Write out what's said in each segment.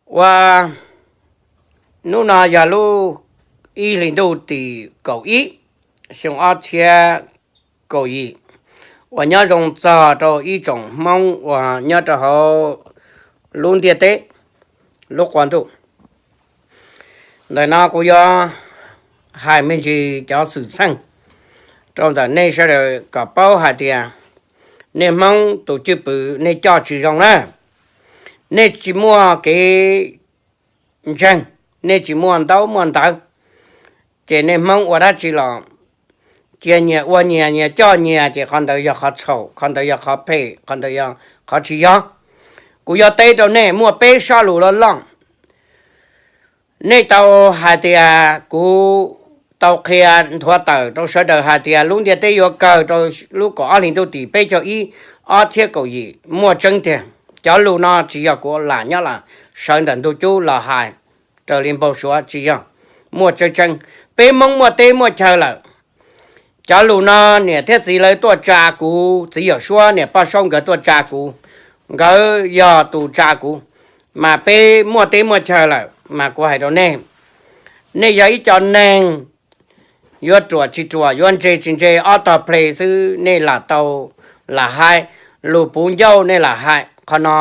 Ua, hnub no yog lub ib hlis ntuj tim kaum ib, xyoo ob txhiab kaum yim, uas nyob zoo txog rau ib tsoom Hmoob uas nyob rau hauv lub ntiaj teb, lub qub ntuj. Ntawm no kuv yuav hais me ntsis cov xwm txheej rau ntawm nej sawv daws kom paub hais tias nej Hmoob tus cwj pwm nej coj tsis zoo na. Nej tsis muaj kev ntseeg, nej tsis muaj ntaub muaj ntawv, ces nej Hmoob ua dab tsi los cia nyias ua nyias, nyias coj nyias, ces qhov ntawd yog qhov txhaum, qhov ntawd yog qhov phem, qhov ntawd yog qhov tsis yog. Kuv yuav teb rau nej muaj peb sob lus loj loj. Nej tau hais tias kuv tau qhia nthuav tawm rau sawv daws hais tias lub ntiaj teb yuav kawg rau lub kaum ob hlis ntuj tim peb caug ib, ob txhiab kaum yim, muaj tseeb tiag. Cov lus no tsis yog kuv lam nyob lam sawv ntawm ntug cub los hais raws li npau suav, tsis yog, muaj tseeb tseeb. Peb Hmoob muaj teb muaj chaw lawm. Cov lus no niam thiab txiv lawv tuaj tsa kuv, txiv Yawm Suab niam Poj Saub nkawd tuaj tsa kuv, nkawd yog tus tsa kuv, mas peb muaj teb muaj chaw lawm. Mas kuv hais rau nej, nej yog ib co neeg yuav ruam tsis ruam, yuav ntse tsis ntse, ob tog ple xwb nej lam tau lam hais, lus puv ncauj nej lam hais, qhov no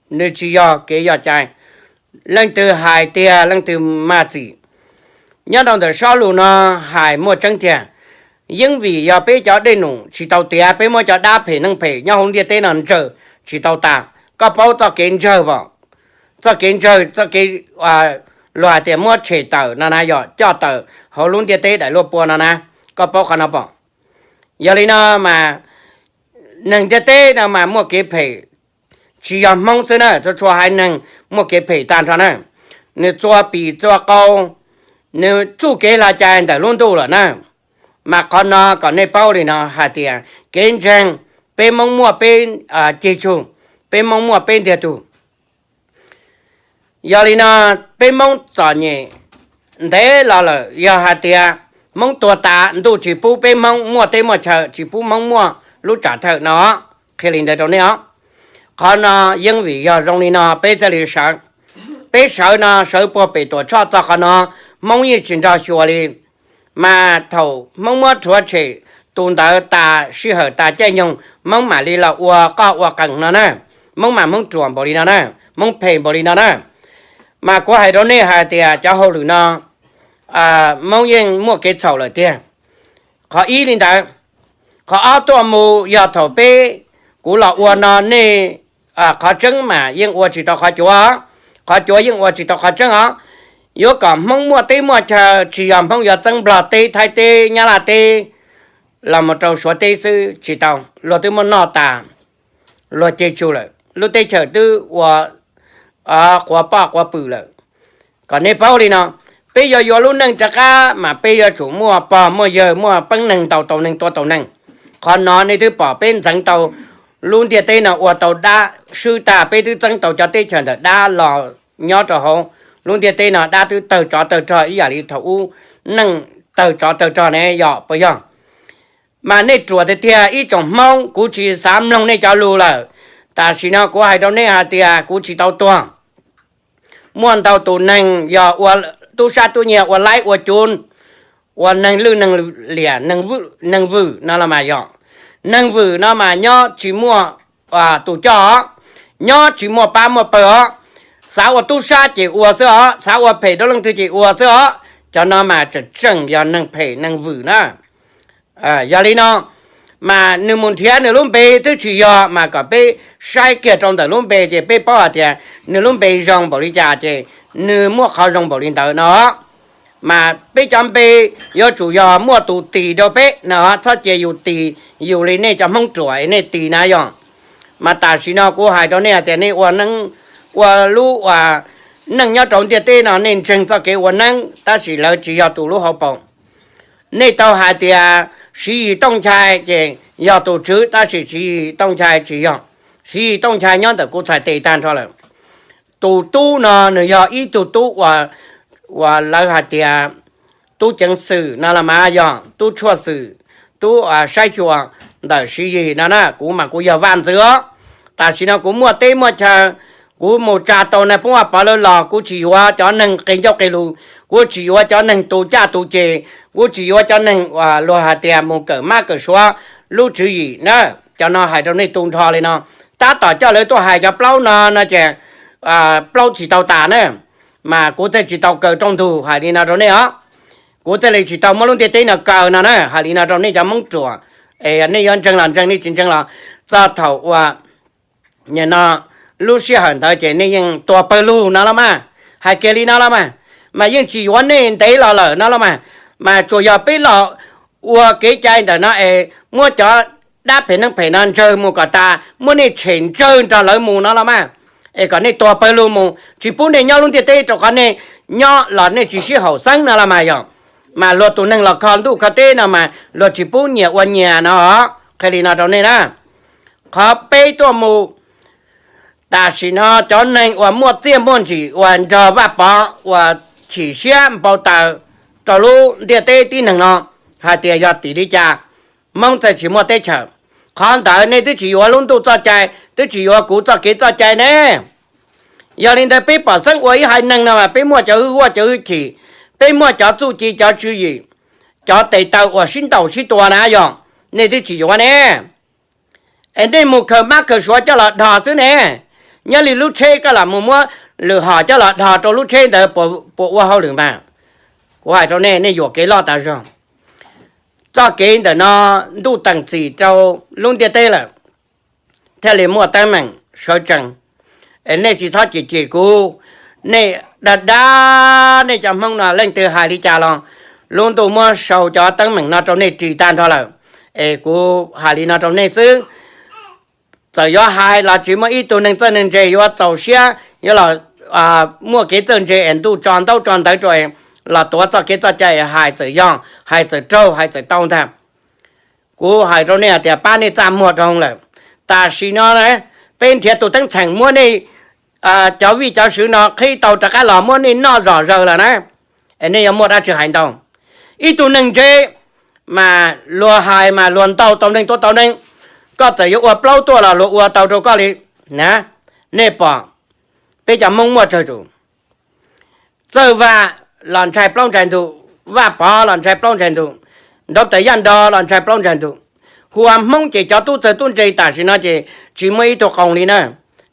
nws tsis yog kev yog cai. Leej twg hais tiag leej twg maj txim. Nyob rau ntawm sob lus no hais muaj tseeb tiag. Yeej vim yog peb cov dej num tsis tau tiav, peb muab cov dab phem neeg phem nyob hauv ntiaj teb no ntsawg tsis tau tas. Koj paub txoj kev ntsawg pom, txoj kev ntsawg, txoj kev luag hais tias muab tshem tawm no na, yog coj tawm hauv lub ntiaj teb daim luaj pua no na, koj paub qhov no pom. Yog li no mas neeg ntiaj teb no mas muaj kev phem, tsis yog Hmoob xwb na, txhua txhua haiv neeg muaj kev phem tag nrho na. Nws txua pim txua qau, nws txuj kev hla cai ntawm lub ntuj lawm na. Mas qhov no kom nej paub li no hais tias kev ntseeg, peb Hmoob muaj peb ceg tsug, peb Hmoob muaj peb ntiag tug. Yog li no, peb Hmoob txom nyem ntev los lawm, yog hais tias Hmoob tuag tas ntuj tsis pub peb Hmoob muaj teb muaj chaw, tsis pub Hmoob muaj lub tsam thawj no, qhia li ntawd rau nej os. Qhov no yeej vim yog zoo li no peb thiaj li sawv. Peb sawv no sawv puag pem Tuam Tshoj txog qhov no, Hmoob yeej tsis nrog xyuas li. Mas thaum Hmoob muab rhuav tshem tus ntawd tas sij hawm tas caij nyoog, Hmoob mam li los ua qoj ua qees no na. Hmoob mas Hmoob ruam npaum li no na, Hmoob phem npaum li no na. Mas kuv hais rau nej hais tias cov hauj lwm no Hmoob yeej muaj kev txhaum lawm tiag. Qhov ib li ntawd. Qhov ob tuaj mus yog thaum peb, kuv los ua no nej, qhov tseeb mas yeej ua tsis tau qhov cuav, qhov cuav yeej ua tsis tau qhov tseeb os. Yuav kom Hmoob muaj teb muaj chaw tsis yog Hmoob yuav txeeb Nplog teb, Thaib teb, Nyab Laj teb los mus rau Suav teb xwb tsis tau, luag twb muaj noj tas, luag ceg tsug lawm, lub teb chaws twb ua quav poj quav pwm lawm. Kom nej paub li no, peb yuav yuav lub neej rov qab mas peb yuav tsum muaj pog muaj yawg, muaj peeb neeg, ntaus tau neeg, tua tau neeg. Qhov no nej twb pom peb ntxeev tau lub ntiaj teb no ua tau dab swb tag, peb twb txeeb tau cov teb chaws ntawm dab los nyob rau hauv lub ntiaj teb no, dab twb tawg tsov tawg rog ib yam li thaum ub neej tawg tsov tawg rog ne, yog puas yog? Mas nej ruam tiag tiag ib tsoom Hmoob, kuv tsis xav mloog nej cov lus lawm. Tam sim no kuv hais rau nej hais tias kuv tsis tau tuag. Muaj ntau tus neeg yog ua tub sab tub nyiag, ua laib ua cuv, ua neeg lwj neeg liam, neeg vwm no los mas yog. Neeg vwm no mas nyob tsis muaj tus coj os, nyob tsis muaj pab muaj pawg os. Xav ua tub sab ces ua xwb os, xav ua phem rau leej twg ces ua xwb os. Cov no mas tseem tseem yog neeg phem neeg vwm na. Yog li no, mas nws mus nrhiav nws lub npe twb tsis yog, mas kom peb saib kiag rau ntawm lub npe ces peb paub hais tias nws lub npe zoo npaum li cas ces nws muaj qhov zoo npaum li ntawd no. Mas peb cov npe yuav tsum yog muaj tus tis rau peb no, txhob cia yus tis yus li nej cov Hmoob ruam es nej tis na yog. Mas tam sim no kuv hais rau nej hais tias nej ua neeb, ua lub neej nyob rau ntiaj teb no nej ntseeg txoj kev ua neeb, tab sis lawv tsis yog tus lub hauv paus. Nej tau hais tias Siv Yis Tooj Nchai ces yog tus tswv, tab sis Siv Yis Tooj Nchai tsis yog. Siv Yis Tooj Nchai nyob ntawm kuv txhais tes tag nrho lawm. Tus tub no nws yog ib tug tub uas lawv hais tias tub ceev xwm no los mas yog tub tshuaj xwm, tub saib xyuas ntawm Siv Yis no na. Kuv mas kuv yog vaj ntxwv os. Tam sim no kuv muaj teb muaj chaw, Kuv mus tsa tau nais phoo Vaj Pov lawv los kuv tsis yuav cov neeg qis ncauj qis lus, kuv tsis yuav cov neeg tu caj tu ces, kuv tsis yuav cov neeg uas luag hais tias mus kawm mab kawm suav lub tswv yim na. Cov no hais rau nej tu nrho li no, tab tom coj lawv tuaj hais cov plaub no no ces plaub tsis tau tas na, mas kuv thiaj tsis tau kaw rooj ntug hais li no rau nej os. Kuv thiaj li tsis tau muab lub ntiaj teb no kaw no na, hais li no rau nej cov Hmoob ruam. Es nej yuav ntseeg los ntseeg, nej tsis ntseeg los txog thaum uas no lub sij hawm ntawd ces nej yeej tuag pawg lug no los mas. Hais kiag li no los mas, mas yeej tsis yuav nej ntev los lawm no los mas. Mas tsuas yog peb los ua kev cai ntawm no es muab cov dab phem neeg phem no ntsawg mus kom tas, muab nej tshem ntsawg nrog lawv mus no los mas, es kom nej tuag pawg lug mus, tsis pub nej nyob lub ntiaj teb, rau qhov nej nyob los nej tsis sib haum xeeb no los mas yog. Mas luag tus neeg los kho ntuj kho teb no mas luag tsis pub nyias ua nyias no. Qhia li no rau nej na, qhov peb tuaj mus, tam sim no cov neeg uas muaj txiaj muaj ntsim uas nrog Vaj Pov uas chim siab npau taws rau lub ntiaj teb tib neeg no, hais tias yog tim li cas Hmoob thiaj tsis muaj teb chaws. Qhov ntawd nej twb tsis yuav lub ntuj txoj cai, twb tsis yuav kuv txoj kev txoj cai ne. Yog li ntawd peb pom xeeb ua ib haiv neeg no mas peb muaj cov hwj huaj cov hwj chim, peb muaj cov txuj ci cov tswv yim, cov tes taw uas sib ntaus sib tua na yog, nej twb tsis yuav ne. Es nej mus khaws mab khaws suav coj los dhos xwb ne. Nyob li lub tsheb koj lam mus muab lwm hom coj los dhos rau lub tsheb ntawd puas ua hauj lwm mas? Kuv hais rau nej, nej yuam kev loj tas zog. Txoj kev ntawm no ntuj teem txim rau lub ntiaj teb lawm, thiaj li muaj teeb meem sawv tsees. Es nej tsis txhob cem cem kuv, nej dag dag nej cov Hmoob no leej twg hais li cas los lub ntuj muab sau cov teeb meem no rau nej ris tag nrho lawm. Es kuv hais li no rau nej xwb, txawm yuav hais los tsis muaj ib tug neeg txawj neeg ntse yuav txaus siab yuav los muaj kev txawj ntse es ntuj tso ntaub tso ntawv rau los tuav txoj kev txoj cai hais txawm yog hais txawm raug hais txawm tau ntag. Kuv hais rau nej hais tias pab nej txaj muag rau lawm. Tam sim no peb nrhiav tus teeb txheem muab nej cov vij cov sw no qhib tau rov qab los muab nej noj zom zaws lawm na, es nej yuav muaj dab tsi hais ntau? Ib tug neeg ntse mas luag hais mas luag ntaus tau neeg tua tau neeg. Koj txawm yuav ua plaub tuaj los luag ua tau rau koj li na. Nej pom peb cov Hmoob muaj tsawg tus? Txawj Vaj los ntshai plaub ntshai ntug, Vaj Pov los ntshai plaub ntshai ntug, Nraug Tais Yaj Nro los ntshai plaub ntshai ntug. Hu ua Hmoob ces cov tub txawg tub ntse tam sim no ces tsis muaj ib tug qoos li na.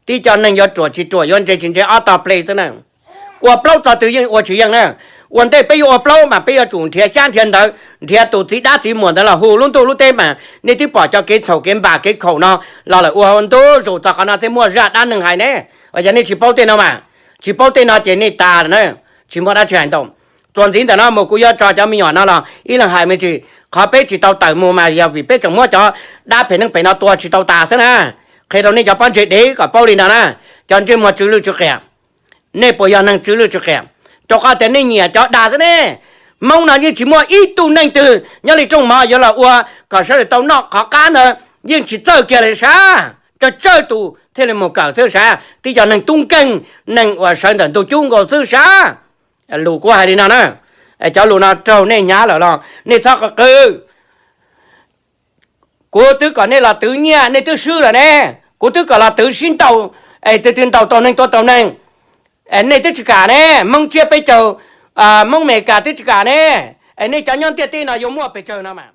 Tib co neeg yuav ruam tsis ruam yuav ntse tsis ntse ob tog ple xwb na. Ua plaub txog twg yeej ua tsis yeej na. Ua ntej peb yuav ua plaub mas peb yuav tsum nrhiav xyab nrhiav ntawv, nrhiav tus txiv dab txiv muam ntawd los hu lub ntuj lub teb mas nej twb pom cov kev txhaum kev npam kev khaum no los lawm ua ntu zus txog qhov no thiaj muaj zaj dab neeg hais ne. Yog nej tsis paub tej no mas, tsis paub tej no ces nej tas lawm na, tsis muaj dab tsi hais ntau. Txuas ntxiv ntawm no mus kuv yuav tso cov me nyuam no los ib leeg hais me ntsis. Qhov peb tsis tau tawm mus mas yog vim peb tseem muab cov dab phem neeg phem no tua tsis tau tas xwb na. Qhia rau nej cov pob ntseg dev kom paub li no na, cov ntsej muag tsw lwj tsw qias, nej puas yog neeg tsw lwj tsw qias? Rau qhov tias nej nyiam cov dag xwb ne. Hmoob no yeej tsis muaj ib tug neeg twg nyob li rooj mov yuav los ua kom sawv daws tau noj qhov qab ntawd, yeej tsis txawj kiag li sav. Tsawg tsawg tus thiaj li mus kawm xwb sav, tib co neeg tub nkeeg, neeg uas sawv ntawm ntug cub nkaus xwb sav. Lus kuv hais li no na, cov lus no raug nej hnyav lawm los nej txhob qw qw. Kuv twb kom nej los twv nyiaj nej twb swb lawm ne. Kuv twb kom los twv sib ntaus, es twg twg ntaus tau neeg tua tau neeg, es nej twb tsis kam ne. Hmoob tsiab peb caug, Hmoob Amelikas twb tsis kam ne. Es nej cov nyob ntiaj teb no yuav muaj pes tsawg no mas?